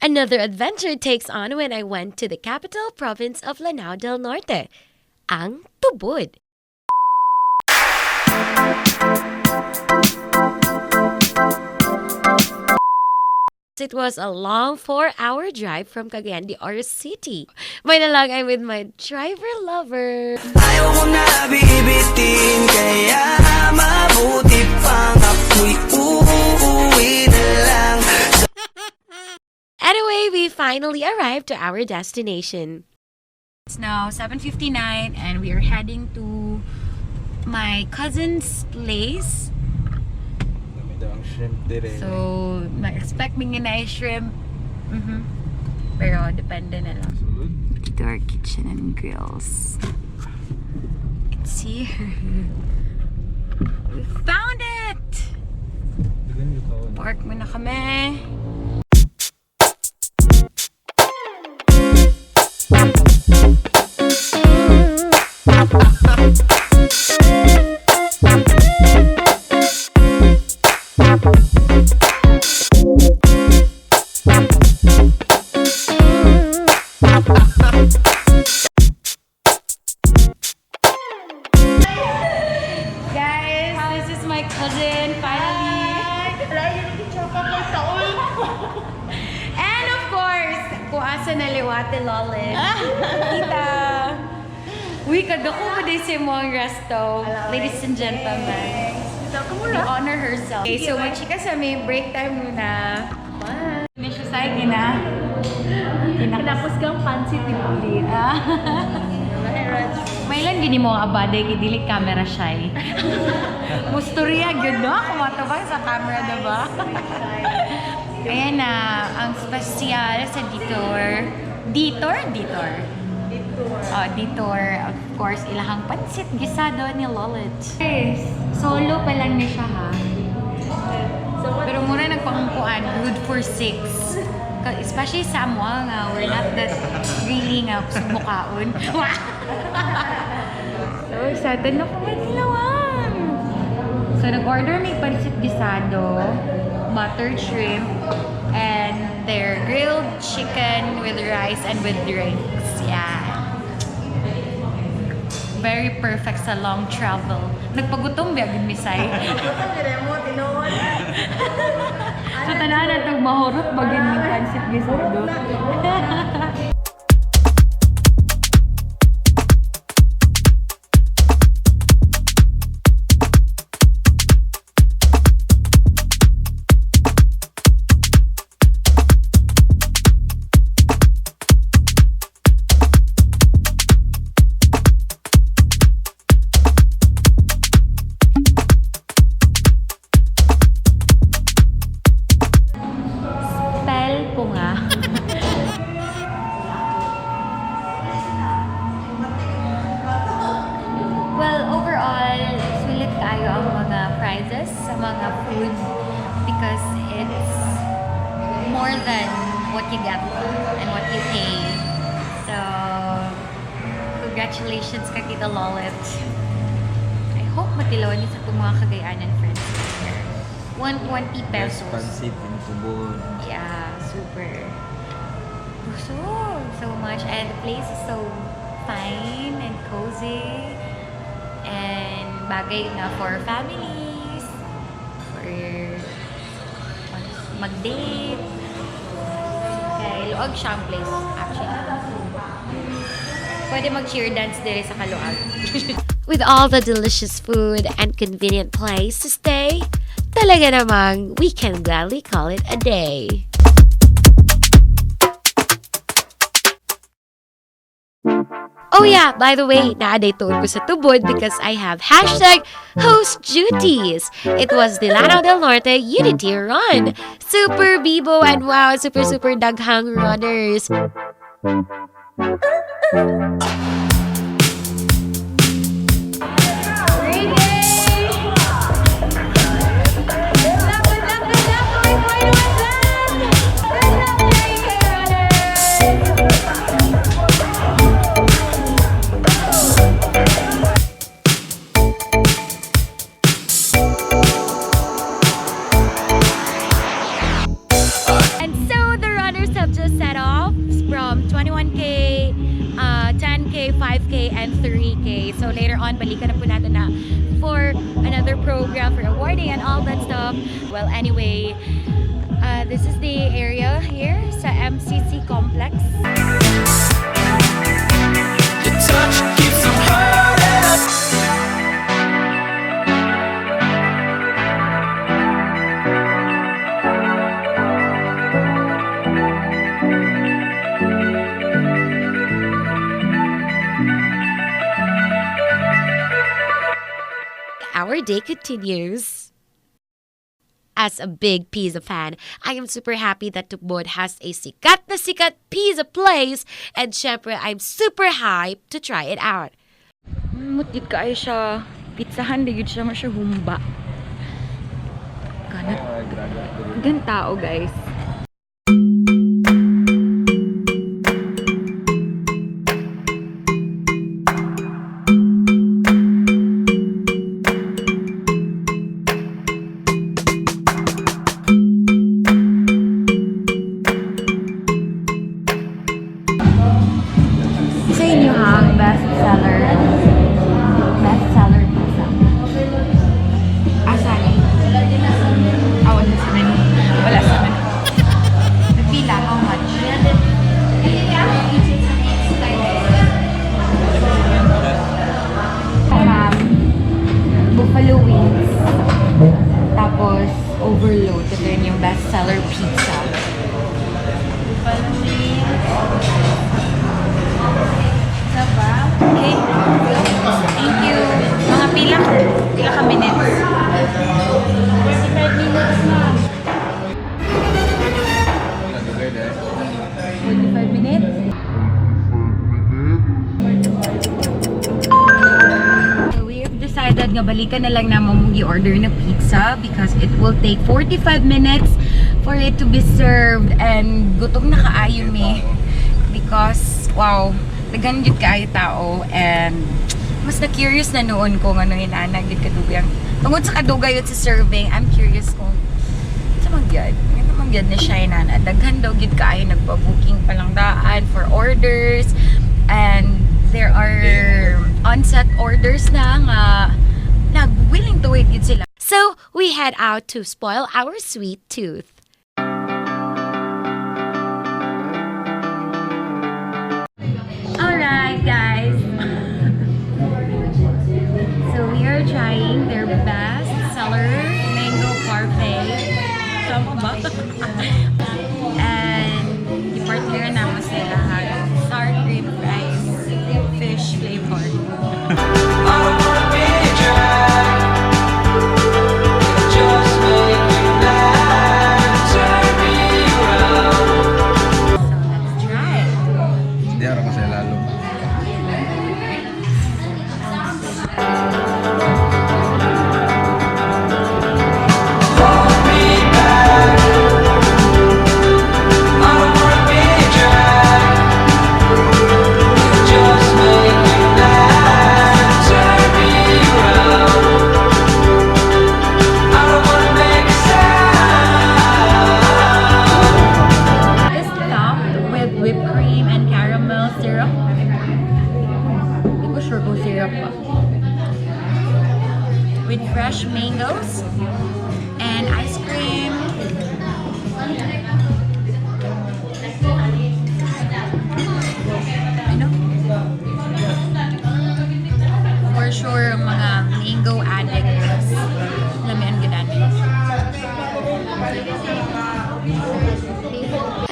Another adventure takes on when I went to the capital province of Lanao del Norte, ang Tubod. It was a long 4-hour drive from Cagayan de Oro City. May na lang, I'm with my driver lover. Ayaw ko na bibitin, kaya mabuti pang ako'y uuwi na lang. Anyway, we finally arrived to our destination. It's now 7:59 and we are heading to my cousin's place. Dami daw ang shrimp dire. So, na-expect mi nga na shrimp. Pero depende na lang. Sulod. To our kitchen and grills. It's here. We found it! Dagan yung kaon. Park muna kami. Guys, this is my cousin finally. And of course, kung asa na liwate Lolit. Tita. Uy, kadako pa din si Mong Resto. Ladies and gentlemen. The honor herself. Okay, so magchika sa may break time muna. Hindi siya sa gina. Kinapos kang pansit ni Pauline. May lang gini mo ang abade kay dili camera shy. Mustorya gyud no kumatabang sa camera diba? Ayan na ang special sa Detour. Detour, Detour. Oh, Detour. Of course, ilahang pansit gisado ni Lolit. Yes. Solo pa lang ni siya ha. Pero mura nagpangkuan, good for six. Especially sa amo nga, we're not that really nga sumukaon. So excited na kumatilawan. So nag-order may pansit gisado, buttered shrimp, and their grilled chicken with rice and with drinks. Yeah. Very perfect sa long travel. Nagpagutom ba agad misay? So tanan na tag mahurot bagin ni pansit gisado. Spell po nga. Well, overall, sulit kayo ang mga prizes sa mga food because it's more than what you get and what you pay. So, congratulations kay Tita Lolit. I hope matilawan niyo sa itong mga Kagayanan friends here. 120 Best pesos. pansit in Tubod. Yeah, super. Busog so much. And the place is so fine and cozy. And bagay nga for families, for mag-date. Okay, luag siyang place actually. Pwede mag-cheer dance dire sa kaluag. With all the delicious food and convenient place to stay, talaga namang we can gladly call it a day. Oh yeah, by the way, naaday tuon ko sa Tubod because I have #hostduties. It was the Lanao del Norte Unity Run. Super bibo and wow, super super daghang runners. And so the runners 21K, 10K, 5K, and 3K. So later on, balikan na po natin na for another program for awarding and all that stuff. Well, anyway, this is the area here sa MCC Complex. Your touch keeps them hurting. Our day continues. As a big pizza fan, I am super happy that Tubod has a sikat na sikat pizza place, and syempre, I'm super hyped to try it out. Mutgit kaayo siya. Pizzahan, di gyud siya mo siya humba. Ganat. Gan tao, guys. Sa inyo ha, ang best seller. Best seller pizza. Asan? Ah, wala sa menu. Wala sa menu. Pila, how much? Buffalo wings. Tapos, overload. Ito yun yung best seller pizza. Buffalo wings. Okay. Thank you. Mga pila, pila ka minutes? 45 minutes, ma'am. 45 minutes? So we have decided nga balikan na lang naman mong i-order na pizza because it will take 45 minutes for it to be served and gutom na kaayo mi because wow, daghan jud kaayo tao and mas na curious na noon ko ngano inana gyud kadugay ang tungod sa kadugay yun sa serving. I'm curious kung sa mangyad ngano mangyad na siya inana. Daghan daw gyud kaayo, nagpa-booking pa lang daan for orders and there are on-set orders na nga nag willing to wait gyud sila. So we head out to spoil our sweet tooth. Alright, guys. So we are trying their best seller, mango parfait. Tama ba? And i-partner naman sila ha. Sour cream fries, fish flavor. I don't wanna be a drag. Just make you mad. Turn me around. So let's try. Hindi araw kasi lalo. Hold me back. I don't wanna be a drag. Just make you mad. Turn me around. I don't wanna make a sound. It's topped with whipped cream and caramel syrup. Hindi ko sure kung syrup ba. With fresh mangoes and ice cream. Ano? For sure, mga mango addicts. Lamian gid.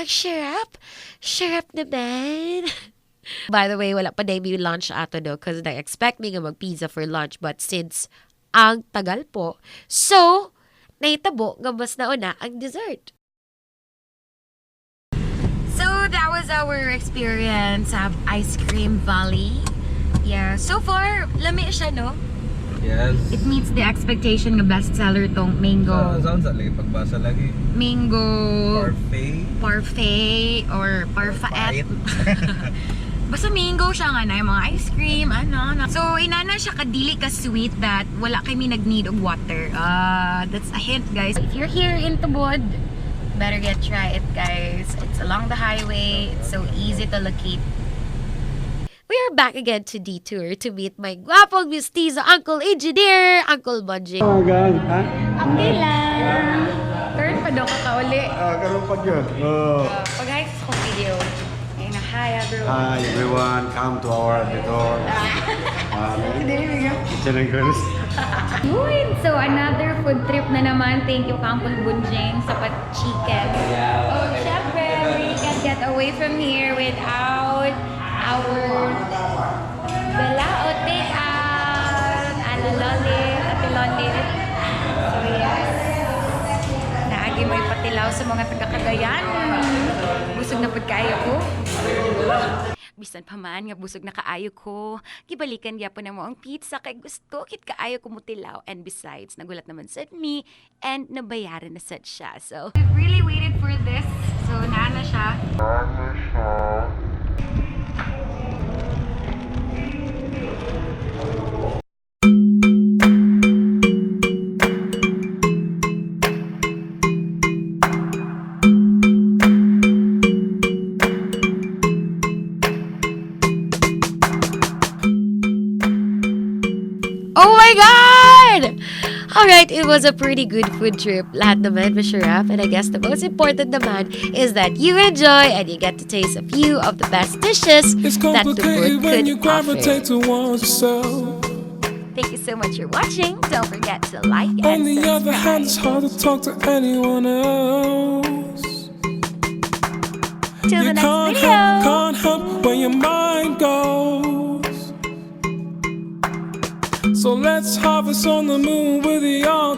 Ang sarap! Sarap naman! By the way, wala pa day mi lunch ato no, because na-expect me nga mag-pizza for lunch, but since ang tagal po, so, nahitabo nga mas nauna ang dessert. So that was our experience of Ice Cream Valley. Yeah, so far, lami siya, no? Yes. It meets the expectation nga bestseller tong mango. Saan sa lagi pagbasa lagi? Mango Parfait. Parfait or parfaet. Basta mango siya nga na, yung mga ice cream, ano, ano. So, inana siya kadili ka sweet that wala kami nag-need of water. Ah, that's a hint, guys. If you're here in Tubod, Better get try it, guys. It's along the highway. It's so easy to locate. We are back again to Detour to meet my gwapong mestizo Uncle Engineer, Uncle Bunjing. Okay lang. Turn pa daw ka kauli. Ah, karon pa gyud. Oh. Pag-hi sa akong video. Ayun na, hi everyone. Hi everyone, come to our detour. Kitchen and girls. Yun! So, another food trip na naman. Thank you, Uncle Bunjing, sa pat-chicken. Oh, syempre, we can't get away from here without our Balao take out. Ala Lolit, Ate Lolit. So, yes. Naagi may patilaw sa mga taga-Cagayan. Busog na pud kaayo ko. Bisan pa man nga busog na kaayo ko. Gibalikan gyapon namo ang pizza kay gusto kit kaayo ko mutilaw, and besides nagulat naman sad me and nabayaran na sad siya. So, we've really waited for this. So, naa na siya. Oh my God! Alright, it was a pretty good food trip. Lahat naman masarap, and I guess the most important naman is that you enjoy and you get to taste a few of the best dishes It's that the complicated food when you could offer. gravitate towards yourself. Thank you so much for watching. Don't forget to like On and the other hand, it's subscribe. hard to talk to anyone else. Till the You next can't video. help, can't help where your mind goes. So let's harvest on the moon with the autumn.